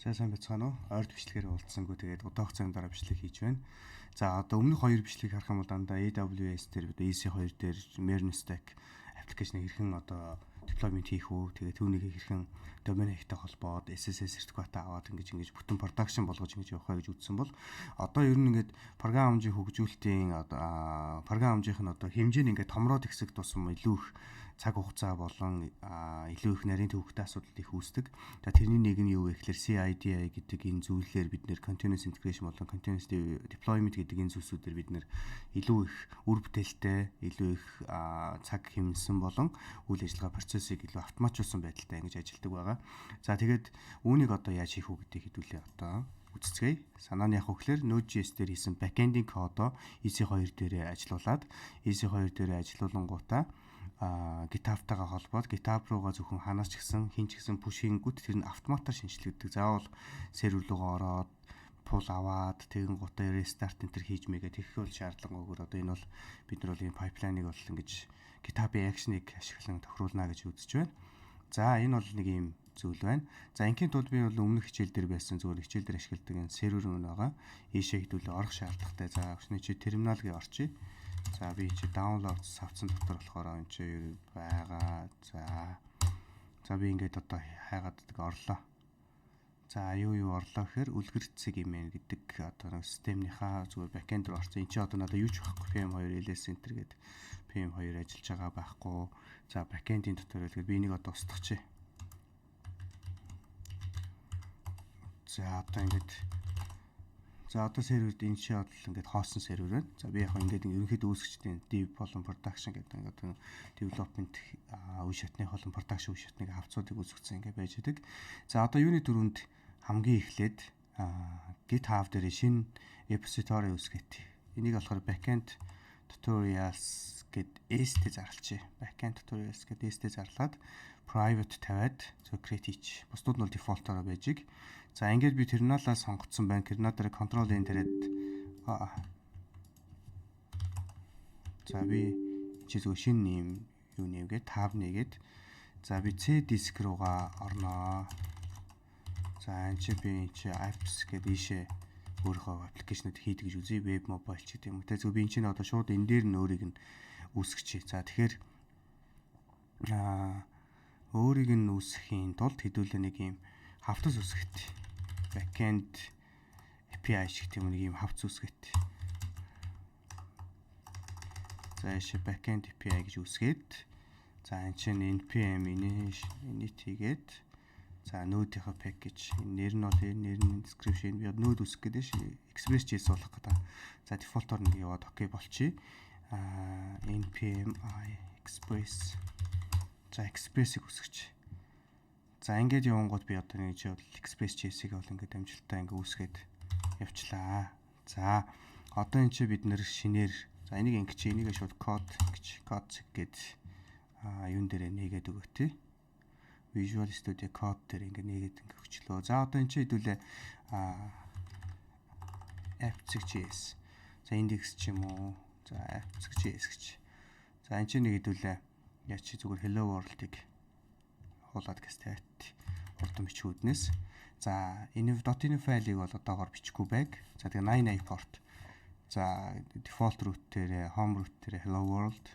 За, сайн байцгаана уу? Ойрд бичлэгээр уулзсангүй, тэгээд удаах цагийн дараа бичлэг хийж байна. За, одоо өмнөх хоёр бичлэгийг харах юм бол дандаа AWS дээр, одоо EC2 дээр MERN stack application-ыг хэрхэн одоо deployment хийх үү? Тэгээд түүнийг хэрхэн домен ихтэй холбоод SSL сертификат аваад ингэж бүтэн production болгож ингэж явах гэж үзсэн бол одоо ер нь ингээд програм хэмжээ хөгжүүлэлтийн одоо програм хэмжийнх нь одоо хэмжээ нь ингээд томроод ихсэх тусам илүү их цаг хугацаа болон илүү их нарийн төвөгтэй асуудал их үүсдэг. За, тэрний нэг нь юу вэ гэхээр CI/CD гэдэг энэ зүйлээр бид нэр continuous integration болон continuous deployment гэдэг энэ зүйлсүүдээр бид нэр илүү их үр бүтээлтэй, илүү их цаг хэмнэсэн болон үйл ажиллагаа процессыг илүү автоматжуулсан байдалтай ингэж ажилладаг байгаа. За, тэгээд үүнийг одоо яаж хийх үү гэдгийг хэдүүлээ одоо үзцгээе. Санаа нь яг хөглөр Node.js дээр хийсэн backend-ийн кодоо EC2 дээр ажилуулад, EC2 дээр ажилуулангуудаа GitHub-тайгаа холбоод GitHub руугаа зөвхөн ханаас ч гэсэн хэн ч гэсэн push хийнгүүт тэр нь автоматар шинэчлэгддэг. Заавал сервер рүүгээ ороод pull аваад тэгэн гутаа restart энэ төр хийж мэйгээ тэгэх бол шаардлагагүйгээр одоо энэ бол бид нар бол энэ pipeline-ыг бол ингэж GitHub-ийн action-ыг ашиглан тохируулна гэж үзэж байна. За, энэ бол нэг юм зүйл байна. За, ингийн тулд би бол өмнөх хичээл дээр байсан зүгээр хичээл дээр ашигладаг энэ сервер нь байгаа. Ийшээ хэдүүлээ орох шаардлагатай. За, өчнө чи терминал гээ орчие. За, би чи download савцсан дотор болохоор энэ чи байгаа. За. За, би ингээд одоо хайгаад нэг орлоо. За, юу орлоо гэхээр үлгэр цэг имэн гэдэг одоо нэг системнийхаа зүгээр backend руу орсон. Энд чи одоо надад юу ч байхгүй, PM2 LS Center гэдэг PM2 ажиллаж байгаа байхгүй. За, backend-ийн дотор хэлгээд би энийг одоо устгах. За, одоо ингээд, за, одоо серверд энэ чи одоо ингээд хоосон сервер байна. За, би яг ингээд ерөнхийдөө үүсгчдийн dev болон production гэдэг ингээд development үе шатны болон production үе шатныг хавцуудыг үүсгэсэн ингээд байж байгаа. За, одоо юуны дөрөнд хамгийн эхлээд GitHub дээр шинэ repository үүсгэх. Энийг болохоор backend tutorials гэд S-тэй зарлчихъя. Backend tutorials гэд S-тэй зарлаад private тавиад зөв create хийч. Бусдууд нь бол default-оор байж. За, ингээд би терминалаа сонгоцсон байна. Терминал дээр control N дээрээд, за, би чи зөв шинэ юм юу нэвгээд tab нэгээд, за, би C диск руугаа орноо. За, энэ чи би энэ чи apps гэдэг ийшээ өөрийнхөө application ууд хийдэг гэж үзье. Web, mobile ч гэдэг юм. Тэ зөв би энэ чинь одоо шууд энэ дээр нь өөрийг нь үүсгэчихье. За, тэгэхээр өөрийг нь үүсгэхийн тулд хэдүүлээ нэг юм хавтас үүсгэт. Backend API шиг тийм нэг юм хавц үүсгэт. За, ийшээ backend API гэж үүсгээд, за, энэ чинь npm init хийгээд, за, node-ийнхаа package нэр нь бол нэр нь description, би node үүсгэх гэдэг ши express.js болох гэдэг. За, default-оор нэг яваад окей болчихъя. Npm i express, за, express-ийг үүсгэж. За, ингээд явангууд би одоо нэг чи бол express.js-ийг бол ингээд амжилттай ингээд үүсгээд явчлаа. За, одоо энэ чи бид нэр шинээр, за, энийг ингэ чи энийг шууд код гэж код гэд юун дээрээ нээгээд өгөө тий. Visual Studio Code дээр ингээд нээгээд ингээд өгчлөө. За, одоо энэ чи хэдүүлээ app.js. За, index ч юм уу. За, app.js гэж. За, энэ чи нэг хэдүүлээ яа чи зүгээр hello world-ыг хуулаад гэс тавиат хурдан бичгүүднээс. За, энэ .env файлыг бол одоогор бичихгүй байг. За, тэгээ 88 port. За, default root дээр, home root дээр hello world.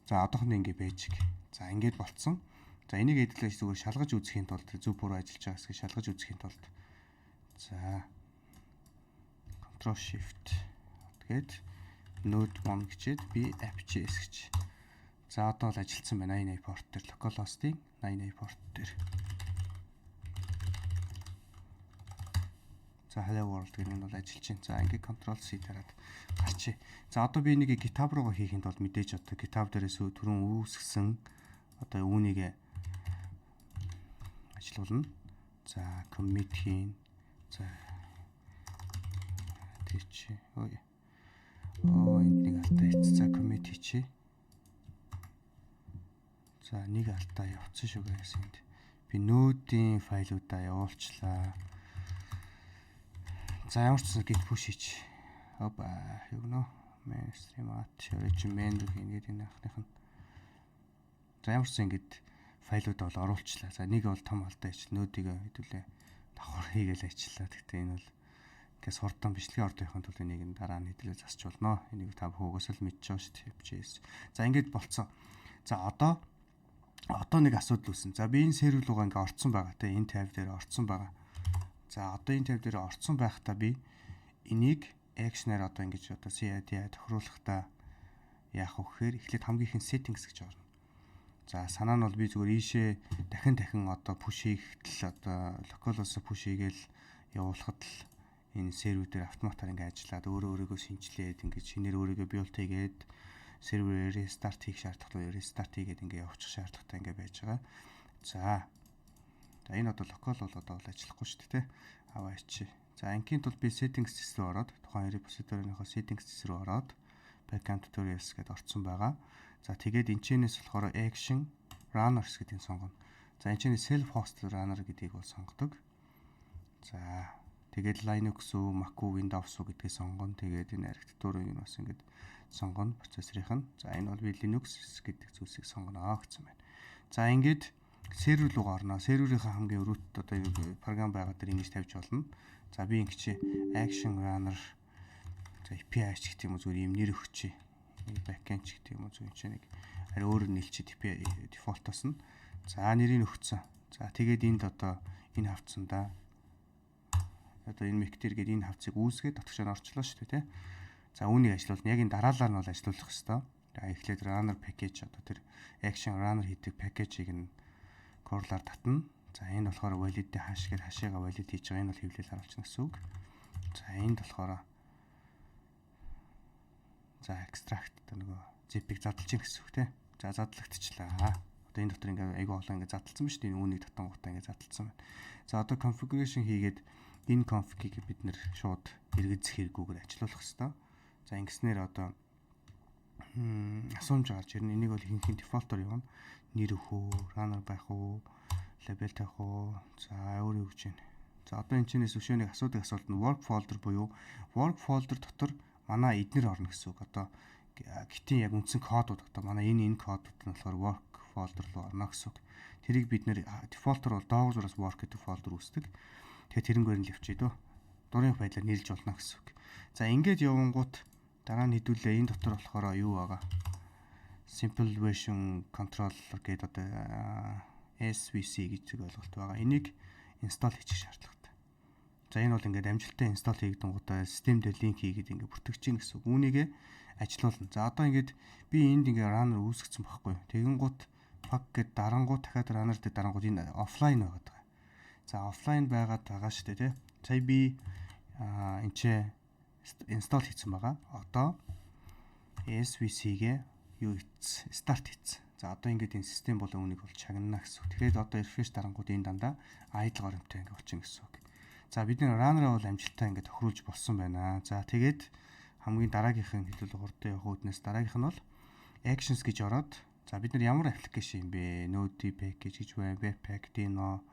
За, одоохондоо ингэ байж. За, ингээд болцсон. За, энийг эдлэж зүгээр шалгаж үзэхийн тулд, зөв буруу ажиллаж байгаа хэсгийг шалгаж үзэхийн тулд, за, control shift тэгээд nodemon гэчээд би app.js гэж. За, одоо бол ажилласан байна, 88 port дээр, localhost-ийн 88 port дээр. За, hello world гэх нь бол ажиллаж байна. За, ингээд control C дараад гарчээ. За, одоо би энийг GitHub руугаа хийхийн тулд мэдээж одоо GitHub дээрээс түрүүн үүсгэсэн одоо үүнийг ажилуулна. За, commit хийн. За, тэр чи. Ой. Оо, энд нэг алдаа хийц. За, commit хийчихье. За, нэг алдаа явцсан шүү guys энд. Би node-ийн файлуудаа явуулчлаа. За, ямар ч гэсэн git push хийч. Опа, юу гэнэ? Mainstream at origin main рүү хийнгээд энэ анхных нь. За, ямар ч гэсэн ингэж файлуудаа бол оруулчлаа. За, нэг бол том алдаа хийч. Node-ийг хэдүүлээ давхар Давхар хийгээл ажиллаа. Гэхдээ энэ бол ингээд сурдан бичлэгийн орд явахын тулд энийг нь дараа нь хэдүүлээ засч болно. Энийг та бүхэн угаасаа л мэдж байгаа шүү дээ. JS. За, ингээд болцсон. За, одоо нэг асуудал үүсэн. За, би энэ сервер руугаа ингээд орцсон байгаа те, энэ tab дээр орцсон байгаа. За, одоо энэ tab дээр орцсон байхдаа би энийг action-аар одоо ингэж одоо CI тохируулахдаа яах вэ гэхээр эхлээд хамгийн ихэн settings гэж орно. За, санаа нь бол би зүгээр ийшээ дахин дахин одоо push хийхдээ л одоо local-оос push хийгээл явуулахад л энэ сервер дээр автоматар ингээ ажиллаад, өөрөө өөрийгөө шинжилээд, ингээ шинээр өөрийгөө build хийгээд, сервер restart хийх шаардлагатай restart хийгээд ингээ явуучих шаардлагатай ингээ байж байгаа. За. За, энэ одоо local бол одоо бол ажиллахгүй шүү дээ, тэ. Аваа ичи. За, ангийн тул би settings рүү ороод, тухайн repository-ийнхоо settings рүү ороод backend tutorials гэдээ орцсон байгаа. За, тэгээд энэчнээс болохоор action runners гэдгийг сонгоно. За, энэчнээс self hosted runner гэдгийг бол сонгодог. За, тэгээд Linux уу, Mac уу, Windows уу гэдгийг сонгоно. Тэгээд энэ архитектурыг нь бас ингэж сонгоно, процессорынх нь. За, энэ бол би Linux гэдэг зүйлсийг сонгоно гэсэн байна. За, ингээд сервер рүү орно. Серверийнхаа хамгийн root одоо програм байгаа дээр ингэж тавьж болно. За, би ингэж action runner, за, API ч гэх юм уу, зүгээр ийм нэр өгчээ. Нэг backend ч гэх юм уу, зүгээр чинь нэг арай өөр нэлчид API default-оос нь. За, нэрийг өгцөн. За, тэгээд энд одоо энэ хавцсандаа одоо энэ mkdir гээд энэ хавцыг үүсгээд дотгошоо орчлоо шүү дээ, тий. За, үүнийг ажилуулна. Яг энэ дараалал нь бол ажилуулах хэвээр. За, эхлээд runner package, одоо тэр action runner хийдэг package-ийг нь curl-аар татна. За, энэ болохоор valid hash гээд hash-гаа valid хийж байгаа. Энэ бол хэвлэл харуулчихна гэсэн үг. За, энд болохоор за extract, одоо нөгөө zip-ийг задлж гин гэсэн үг, тий. За, задлагдчихлаа. Одоо энэ дотор ингээ айгүй олон ингээ задлсан ба шүү дээ. Энэ үүнийг татангуудаа ингээ задлсан байна. За, одоо configuration хийгээд энэ config-ийг бид нэр шууд эргэжих хэрэггүйгээр ажилуулах хэрэгтэй. За, ингэснээр одоо асуумж гарч ирнэ. Энийг бол ихэнх нь default-оор явна. Нэр өгөх үү, runner байх уу, label тавих уу? За, өөр юу гэж байна. За, одоо энэ чинээс өшөөнийг асуудаг асуулт нь work folder буюу work folder дотор манай эднэр орно гэсэн үг. Одоо Git-ийн яг үндсэн кодууд, одоо манай энэ кодууд нь болохоор work folder руу орно гэсэн үг. Тэрийг бид нэр default-оор бол доогуур зураас work гэдэг folder үүсдэг. Тэгэхээр тэрнгээр нь л явчихъя дөө. Дурын байдлаар нэрлж болно гэсэн үг. За, ингээд явангууд дараа нь хэдүүлээ энэ дотор болохоор юу байгаа? Simple version control гэдэг, одоо SVC гэж ойлголт байгаа. Энийг install хийчих шаардлагатай. За, энэ бол ингээд амжилттай install хийгдэнгүүтээ систем дээр link хийгээд ингээд бүртгэж чинь гэсэн үг. Үүнийгээ ажилуулна. За, одоо ингээд би энд ингээд runner үүсгэсэн байхгүй юу. Тэгэнгუთ pug гэд дарангууд дахиад runner дээр дарангууд энэ offline байгаад байгаа. За, offline байгаад байгаа шүү дээ, тий. Сая би энэ ч install хийсэн байгаа. Одоо SVC-гээ юу хийц, start хийц. За, одоо ингээд энэ систем болон үүнийг бол чагнана гэсэн үг. Тэгэхээр одоо refresh дарангууд энэ дандаа idle горимтой ингээд болчихно гэсэн үг. За, бидний runner-аа бол амжилттай ингээд тохируулж болсон байна. За, тэгээд хамгийн дараагийнх нь хэлбэл хурдан явах үүднээс дараагийнх нь бол actions гэж ороод, за, бид нар ямар application юм бэ? Node package гэж байна, Webpack, Deno.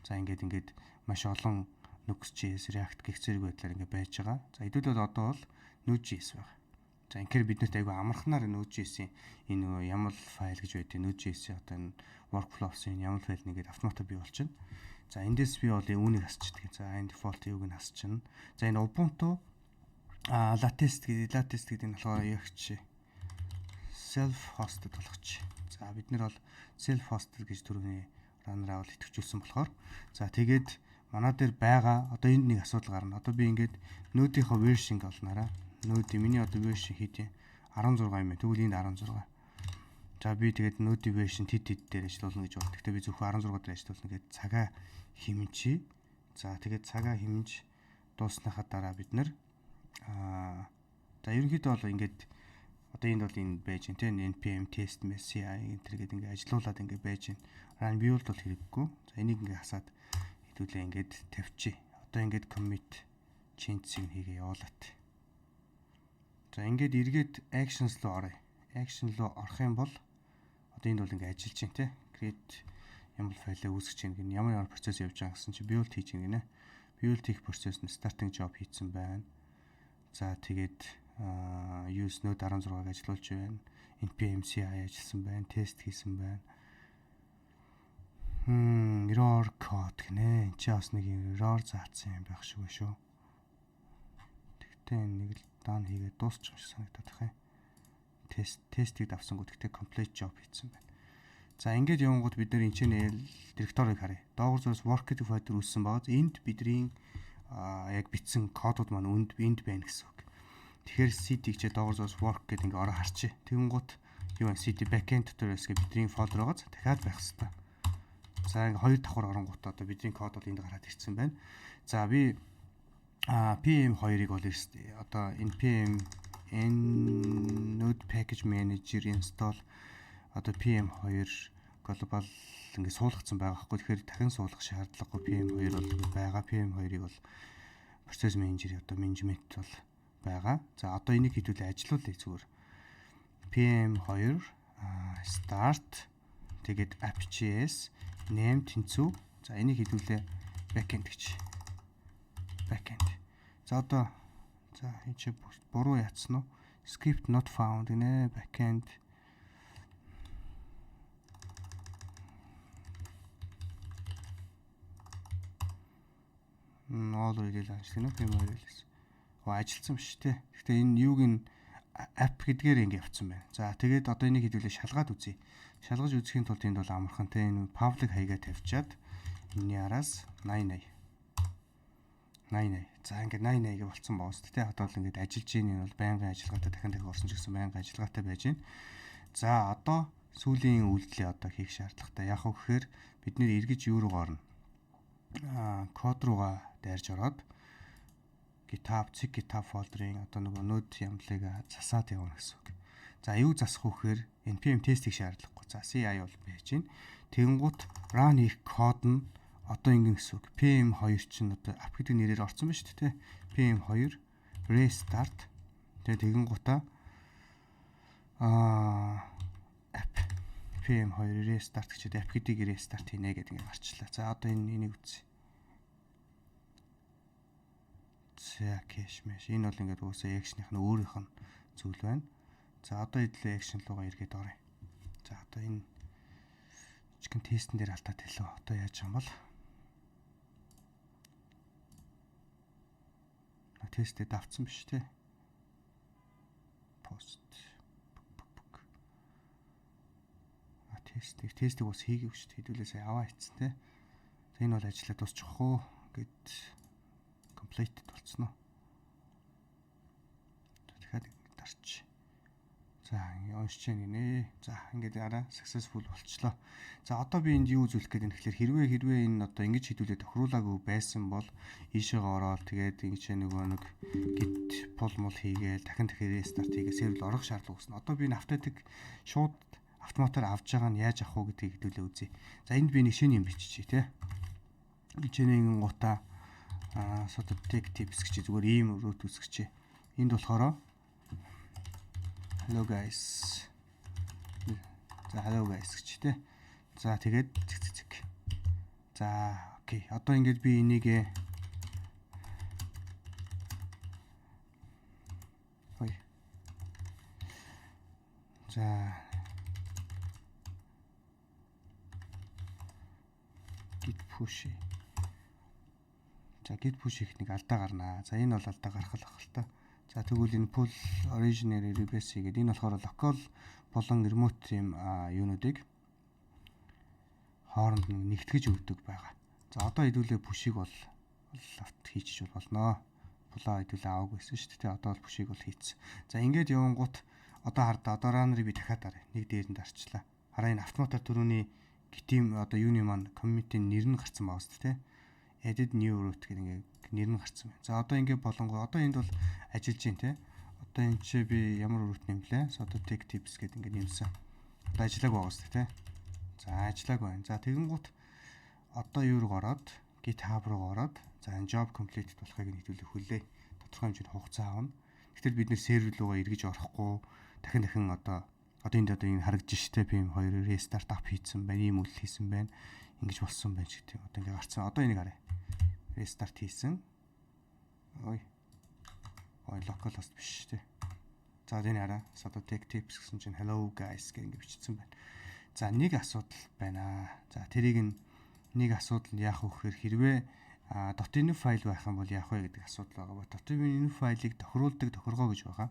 За, ингээд маш олон Nuxt.js, React гэх зэрэг байдлаар ингээд байж байгаа. За, хэдүүлээ одоо бол Node.js байна. За, инхээр биднэрт айгүй амархнаар Node.js-ийн энэ нөгөө YAML файл гэж байдаг. Node.js-ийн одоо энэ workflows-ын YAML файл нэгээд автоматар бий болчихно. За, эндээс би бол үүнийг хасчдаг. За, энэ default юуг нь хасчихна. За, энэ Ubuntu latest гэдэг, latest гэдэг нь болохоор ягч self hosted болгоч. За, бид нар бол self hosted гэж түрүүний runner-аа бол идэвхжүүлсэн болохоор, за, тэгээд манай дээр байгаа одоо энд нэг асуудал гарна. Одоо би ингээд Node-ийнхоо version олноораа. Node миний одоо version хэд юм? 16 юм байна. Тэгвэл энд 16. За, би тэгээд Node version тэд тэд дээр ажиллуулна гэж байна. Гэхдээ би зөвхөн 16 дээр ажиллуулна гэж цагаа хэмжиж. За, тэгээд цагаа хэмж дуусныхаа дараа бид нар за, ерөнхийдөө бол ингээд одоо энд бол энэ байж гэн тэ npm test CI энэ төр гэдэг ингээд ажилуулад ингээд байж гэн. Run build бол хэрэггүй. За, энийг ингээд хасаад хэдүүлээ ингээд тавьчих. Одоо ингээд commit change-ийг хийгээ явуулаад. За, ингээд эргээд actions руу оръё. Action руу орох юм бол одоо энд бол ингээд ажиллаж байна те. Create YAML файлаа үүсгэж чинь гэнэ, ямар ямар процесс явж байгаа гэсэн чи build хийж гинэ. Build хийх процесс нь starting job хийцэн байна. За, тэгээд use node 16-г ажилуулж байна. npm CI ажилласан байна, тест хийсэн байна. Error code гинэ. Энд чи бас нэг error заасан юм байх шиг байна шүү. Тэгтээ энэ нэг л done хийгээд дуусчих юм шиг санагдаад байх юм. Тестийг давсангууд тэгтээ complete job хийсэн байна. За, ингээд явангууд бид нэр энэ чинь directory г харъя. Доогуур зураас work гэдэг folder үүссэн байгаа. Энд бидний яг бичсэн кодууд маань үнд энд байна гэсэн үг. Тэгэхээр cd гэж доогуур зураас work гэдэг ингээ ороо харчи. Тэгэнгүүт юу вэ? Cd backend tutorials гэх бидний folder байгаа. Дахиад байх хэвээр. За, ингээ хоёр давхар оронгууд одоо бидний код бол энд гараад ирсэн байна. За, би PM2-ыг бол одоо npm n node package manager install одоо PM2 global ингээ суулгацсан байгаа хгүй. Тэгэхээр дахин суулгах шаардлагагүй, PM2 бол байгаа. PM2-ыг бол process manager одоо менежмент бол байгаа. За, одоо энийг хэдүүлээ ажилуулъя зүгээр. PM2 start, тэгээд app.js name тэнцүү. За, энийг хэдүүлээ backend гэж. Backend. За, одоо за энэ чи буруу яатсан уу? Script not found гинэ, backend. Already launched гэнэ, PM2 release. Оо, ажилласан биш те. Гэхдээ энэ юуг нь app гэдгээр ингэ явцсан байна. За, тэгээд одоо энийг хэдүүлээ шалгаад үзье. Шалгаж үзэхийн тулд энд бол амархан те, энэ public хаягаа тавьчаад энэний араас 80 80 80 80. За, ингээд 80 80 гэ болцсон боо шүү дээ. Одоо л ингээд ажиллаж гин, энэ бол байнгын ажиллагаатай, дахин дахин орсон ч гэсэн байнгын ажиллагаатай байж гин. За, одоо сүүлийн үйлдэлээ одоо хийх шаардлагатай. Яг вэ гэхээр бид нэр эргэж юу руу орно? Код руугаа дайрж ороод GitHub, цэг GitHub folder ын одоо нөгөө node YAML ыг засаад явна гэсэн үг. За, юу засах вэ гэхээр npm test-ийг шаардлагагүй. За, CI бол байж байна. Тэгэнгүүт run хийх код нь одоо ингэн гэсэн үг. PM2 чинь одоо app гэдэг нэрээр орсон ба шүү дээ. PM2 restart. Тэгээ тэгэнгүүтаа app PM2 restart гэж app гэдгийг restart хийнэ гэдэг ингэ гарчлаа. За, одоо энэ энийг үзье. За, cache mesh энэ бол ингээд уусаа action ых нь өөрийнх нь зүйл байна. За, одоо хэдлээ action руугаа эргээд оръё. За, одоо энэ жижигэн тестэн дээр алдаад хэлээ. Одоо яаж юм бол? Тестэд давцсан биш те. Пост. А тестийг бас хийгээгүй шүү дээ. Хэдүүлээ сая аваа хийцэн те. За, энэ бол ажиллаад дуусчих уу гэд completed болцсон уу? Дахиад дарч. За, уншиж гэнэ гинэ. За, ингээд араа successful болчлоо. За, одоо би энд юу үзүүлэх гээд байна гэхээр хэрвээ энэ одоо ингэж хэдүүлээ тохируулаагүй байсан бол ийшээгээ ороод тэгээд ингэж нөгөө нэг git pull мул хийгээл дахин дахин restart хийгээ сервер орох шаардлага үүснэ. Одоо би энэ автоматик шууд автоматар авч байгаа нь яаж авах уу гэдгийг хэдүүлээ үзье. За, энд би нэг шинэ юм биччихье те. Энд гутаа sort tech tips гэж зүгээр ийм route үүсгэжээ. Энд болохоор hello guys. За, hello guys гэж те. За, тэгээд цэг цэг цэг. За, okay. Одоо ингээд би энийг ой. За, git push. За, git push хийх нэг алдаа гарнаа. За, энэ бол алдаа гарах л ах л та. За, тэгвэл энэ pull origin rebase гэдэг энэ болохоор local болон remote юм юунуудыг хооронд нь нэгтгэж өгдөг байгаа. За, одоо хэдүүлээ push ийг бол авт хийчих болноо. Pull аа хэдүүлээ аваагүй байсан шүү дээ. Одоо бол push ийг бол хийцэн. За, ингээд явангууд одоо хардаа, одоо runner ыг би дахиад даръя. Нэг дээр нь дарчлаа. Хараа, энэ автоматар түрүүний git ийн одоо юуны маань commit ийн нэр нь гарцсан байгаа шүү дээ. Added new route гэдэг ингээд нэр нь гарцсан байна. За, одоо ингээд болонгоо одоо энд бол ажиллаж байна те. Одоо энэ чи би ямар route нэмлээ? So одоо tech tips гэдэг ингээд нэмсэн. Одоо ажиллаагүй байгаа шүү дээ те. За, ажиллаагүй байна. За, тэгэнгүүт одоо юу руу ороод, GitHub руу ороод, за, энэ job completed болохыг нь хэдүүлэх хүлээ. Тодорхой хэмжээнд хугацаа авна. Тэгэхээр бид нэр сервер руугаа эргэж орохгүй дахин дахин одоо энд одоо энэ харагдаж штэ, PM2 restart app хийсэн байна, ийм үйлдэл хийсэн байна. Ингэж болсон байна ч гэдэг юм. Одоо ингэ гарцсан. Одоо энийг харъя. Restart хийсэн. Ой. Ой, local host биш штэ. За, энэ хараа. Sado tech tips гэсэн чинь hello guys гэх ингэ бичсэн байна. За, нэг асуудал байна. За, тэрийг нь Нэг асуудал нь яах вэ гэхээр хэрвээ .env файл байх юм бол яах вэ гэдэг асуудал байгаа. .env файлыг тохируулдаг тохиргоо гэж байгаа.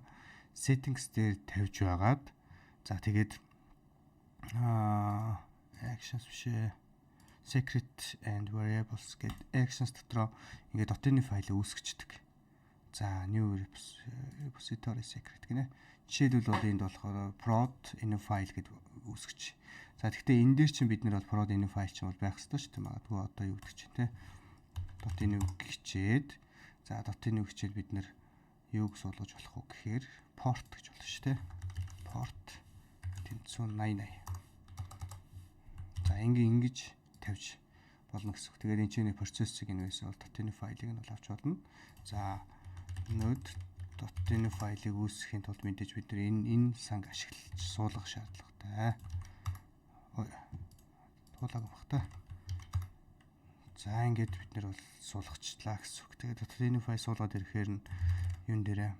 Settings дээр тавьж байгаад, за, тэгээд actions биш ээ, secret and variables гэдэг actions дотроо ингээд .env файлыг үүсгэждэг. За, new repository secret гинэ. Жишээлбэл бол энд болохоор prod env file гэд үүсгэж. За, тэгэхдээ энэ дээр чинь бид нар бол prod env file чинь бол байх ёстой шүү дээ. Магадгүй одоо юу гэдэг чинь те .env гिचээд, за, .env гिचээд бид нар юуг суулгаж болох вэ гэхээр port гэж болно шүү дээ. Port тэнцүү 80 80. За, ингээ ингэж тавьж болно гэсэн үг. Тэгээд энэ чинь процессыг инвэс бол .env файлыг нь бол авч болно. За, node .env файлыг үүсгэхийн тулд мэдээж бид нар энэ санг ашиглаж суулгах шаардлагатай. Туулаг бах та. За, ингээд бид нар бол суулгачлаа гэсэн үг. Тэгээд .env файл суулгаад ирэхээр нь юун дээрээ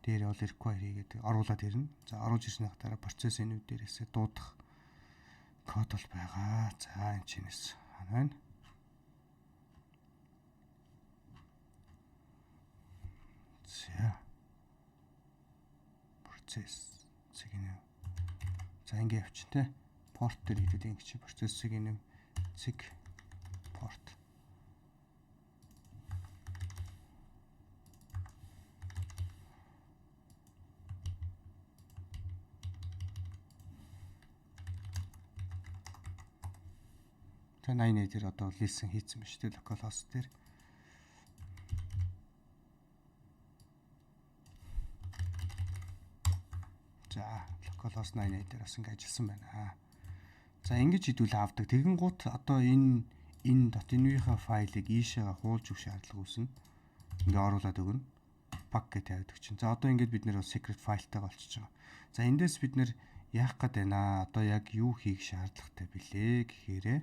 дээр бол require хийгээд оруулаад ирнэ. За, оруулж ирснийхаа дараа процесс env дээрээсээ дуудах код бол байгаа. За, энэ чинээс хана байна. За. Процесс цэг нэ. За, ингэ явчих те. Порт дээр хэдүүд ингэ чи процессыг нэ цэг порт. За, 81 дээр одоо listen хийцэн биш те, localhost дээр. За, localhost 88 дээр бас ингэ ажилласан байна. За, ингэж хэдүүл авдаг. Тэгэн гут одоо энэ .env-ийнхаа файлыг ийшээгээ хуулж өгөх шаардлага үүснэ. Ингээ оруулаад өгнө. Pack гэж тавьдаг чинь. За, одоо ингэж бид нэр secret файлтайгаа болчихж байгаа. За, эндээс бид нэр яах гээд байна? Одоо яг юу хийх шаардлагатай билээ гэхээрээ,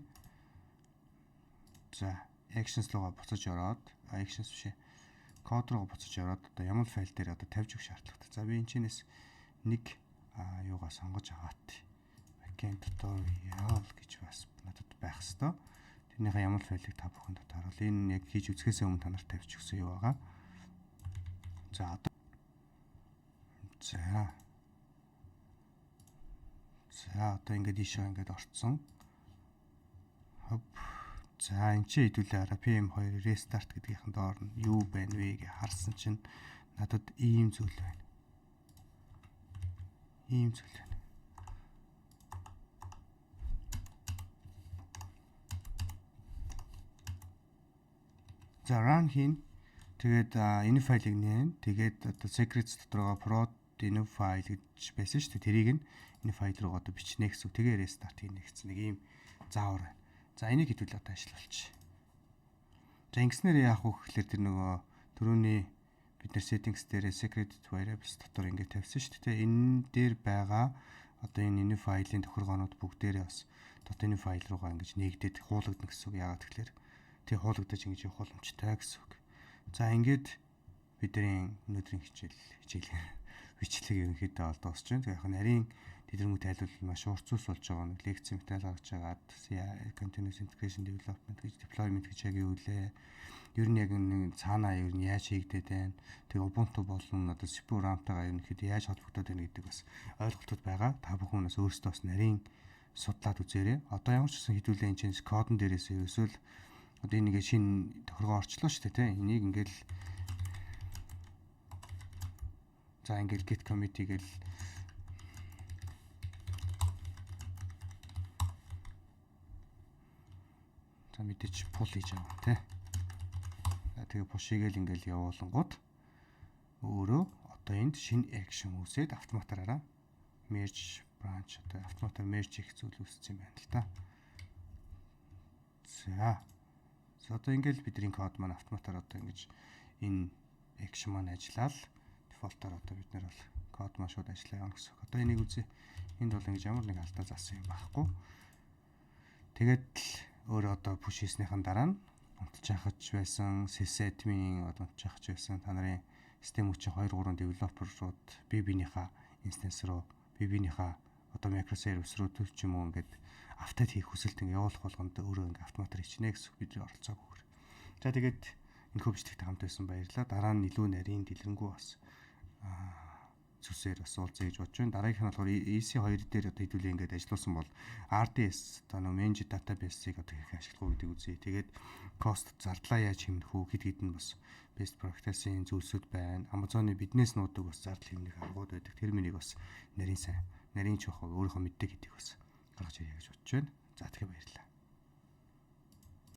за, actions руугаа буцаж ороод, actions биш ээ, код руугаа буцаж ороод одоо ямар файл дээр одоо тавьж өгөх шаардлагатай. За, би энэ чинээс нэг юугаа сонгож аваад backend tutorial гэж бас надад байх хэвээр. Тэрнийхээ ямар файлыг та бүхэнд харуул. Энэ яг хийж үзэхээс өмнө та нарт тавьж өгсөн юу байгаа. За, одоо за за одоо ингээд ийшээ ингээд орцсон. Хоп. За, энэ чи хэдүүлээ хараа, PM2 restart гэдгийнхэн доор нь юу байна вэ гэж харсан чинь надад ийм зүйл байна. Ийм зүйл байна. За, run хийн. Тэгээд энэ файлыг нээн. Тэгээд одоо secrets дотороо prod энэ файл гэж байсан шүү дээ. Тэрийг нь энэ файл руу одоо бичнэ гэсэн үг. Тэгээ restart хийнэ гэсэн нэг ийм заавар байна. За, энийг хэдүүл одоо ажиллуулчих. За, ингэснээр яах вэ гэхлээр тэр нөгөө түрүүний бид нар settings дээр secret variables дотор ингэ тавьсан шүү дээ. Энэ дээр байгаа одоо энэ файлын тохиргоонууд бүгдээрээ бас .env файл руугаа ингэж нэгдээд хуулагдана гэсэн үг. Яагаад тэгэхээр тэг хуулагдаж ингэж явах боломжтой гэсэн үг. За, ингээд бидний өнөөдрийн хичээл бичлэг ерөнхийдөө бол дуусч байна. Тэгээ яг нарийн тэдэрмүү тайлбарлал маш урт цус болж байгаа нэг лекцийн материал гаргаж байгаад continuous integration development гэж, deployment гэж яг юу лээ. Ер нь яг нэг цаанаа ер нь яаж хийгдээд байна. Тэгээ Ubuntu болон одоо CPU RAM-тайгаа ерөнхийдөө яаж холбогдоод байна гэдэг бас ойлголтууд байгаа. Та бүхэн бас өөрсдөө бас нарийн судлаад үзээрэй. Одоо ямар ч гэсэн хэдүүлээ энэ чинь кодон дээрээс ерөөсөө л одоо энэ нэг шинэ тохиргоо орчлоо шүү дээ, тийм. Энийг ингээл, за, ингээл git commit хийгээл, за, мэдээч pull хийж байгаа тий. За, тэгээ push хийгээл ингээл явуулангууд өөрөө одоо энд шинэ action үүсээд автоматараараа merge branch, одоо автоматар merge хийх зүйл үүссэн юм байна л та. За. За, одоо ингээл бидний код маань автоматар одоо ингэж энэ action маань ажиллаад default-аар одоо бид нэр бол код маань шууд ажиллаа явна гэсэн. Одоо энийг үзье. Энд бол ингэж ямар нэг алдаа заасан юм байхгүй. Тэгээд л өөрөө одоо push хийснийхэн дараа нь унтчихаж байсан sysadmin, одоо унтчихаж байсан та нарын систем хүчин 2 3 developer-ууд бие биенийхээ instance руу, бие биенийхээ одоо microservice руу төв ч юм уу ингээд update хийх хүсэлт ингээ явуулах болгонд өөрөө ингээ автоматар хийчнэ гэсэн, бидний оролцоогүйгээр. За, тэгээд энэ бичлэгт хамт байсан баярлалаа. Дараа нь илүү нарийн, дэлгэрэнгүй бас зүйлсээр бас уулзъя гэж бодож байна. Дараагийнх нь болохоор EC2 дээр одоо хэдүүлээ ингээд ажиллуулсан бол RDS, одоо нөө managed database-ыг одоо хэрхэн ашиглах уу гэдгийг үзье. Тэгээд cost, зардлаа яаж хэмнэх үү, хэд хэдэн бас best practice-ийн зүйлсүүд байна. Amazon-ы биднээс нуудаг бас зардал хэмнэх аргууд байдаг. Тэр миний бас нарийн сайн, нарийн чухал өөрийнхөө мэддэг гэдгийг бас гаргаж ирье гэж бодож байна. За, тэгэхээр баярлалаа.